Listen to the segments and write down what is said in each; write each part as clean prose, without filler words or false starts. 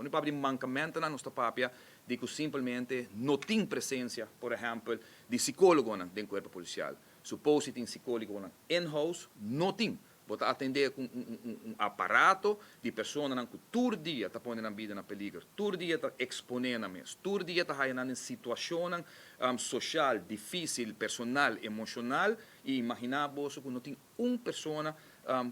Ora papia di mankamentonan, nos ta papia di ku simplemente no tin presensia, por ehèmpel, di sikólogonan den kuerpo polisial. Suppose tin sikólogonan in-house, no tin. Bo ta atendé ku un aparato di personanan ku tur dia ta pone nan bida na peliger, tur dia ta eksponé nan mes, tur dia ta haña nan den situashonnan sosial difísil, personal, emoshonal, i imaginá boso ku no tin un persona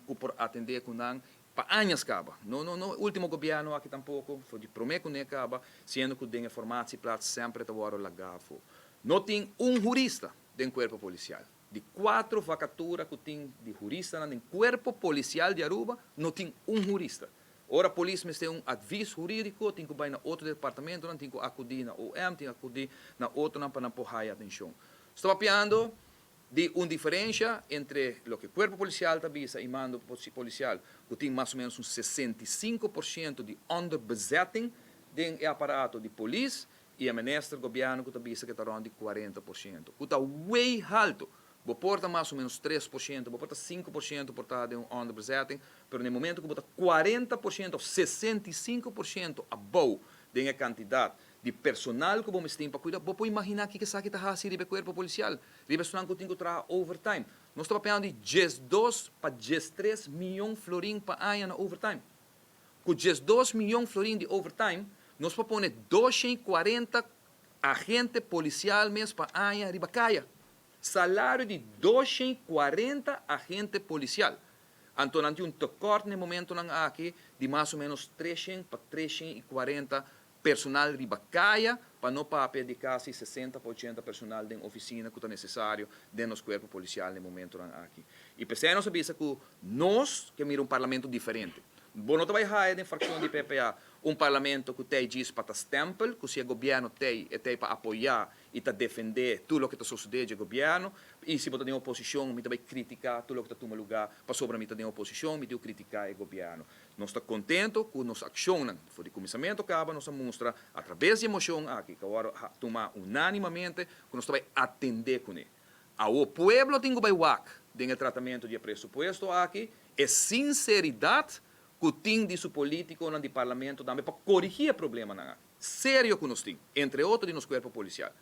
ku por atendé ku nan pa añas kaba. No, no, no último gobièrnu aki tampoko, for di promé kuné kaba, siendo ku den e formatieplaats semper ta wòrdu lagá afó. No tin un hurista den kuerpo polisial. Di kuatro vakatura ku tin di huristanan den kuerpo polisial di Aruba, no tin un hurista. Ora polis mester un advis hurídiko, tin ku bai na otro departamentonan, tin ku akudí na OM, tin ku akudí na otronan pa nan por haya atenshon. Sta papiando di un diferensha entre loke kuerpo polisial ta bisa i mando polisial, ku tin mas o ménos un 65% di onderbezetting den e aparato di polis, i e minister gobièrnu ku ta bisa ku ta rònt di 40%, ku ta way haltu. Bo por ta mas o ménos 3%, bo por ta 5% por ta den un onderbezetting, pero na momento ku bo ta 40% òf 65% abou den e kantidat di personal ku bo mester pa kuida, bo por imaginá kiko esaki ta hasi riba e kuerpo polisial, riba esnan ku tin ku traha overtime. Nos ta papiando di 12 pa 13 mion florin pa aña na overtime. Ku 12 mion florin di overtime, nos por pone 240 agente polisial mes pa aña riba kaya. Salario di 240 agente polisial. Anto, nan tin un tekort na e momentonan aki di mas o ménos 300 pa 340 personal riba kaya, pa no papia di kasi 60 pa 80 personal den ofisina ku ta nesesario den nos kuerpo polisial na e momentonan aki. I p'esei nos a bisa ku nos ke mira un parlamento diferente. Bo no ta bai haya den frakshon di PPA un parlamento ku t'ei djis pa ta stempel, ku si e gobièrnu t'ei, e t'ei pa apoyá i ta defendé tur loke ta sosodé di gobièrnu, i si bo ta den oposishon, mi ta bai kritiká tur loke ta tuma lugá, pasobra mi ta den oposishon, mi ta kritiká e gobièrnu. Nos ta kontentu ku nos akshonnan. For di kuminsamentu kaba nos a mustra a traves di e moshon aki, ku awor a tuma unánimamente, ku nos ta bai atendé kuné. E pueblo tin ku bai wak den e tratamentu di presupuesto aki, e sinseridat ku tin di su polítikonan di parlamento tambe pa korigí e problemanan aki serio ku nos tin, entre otro di nos kuerpo polisial.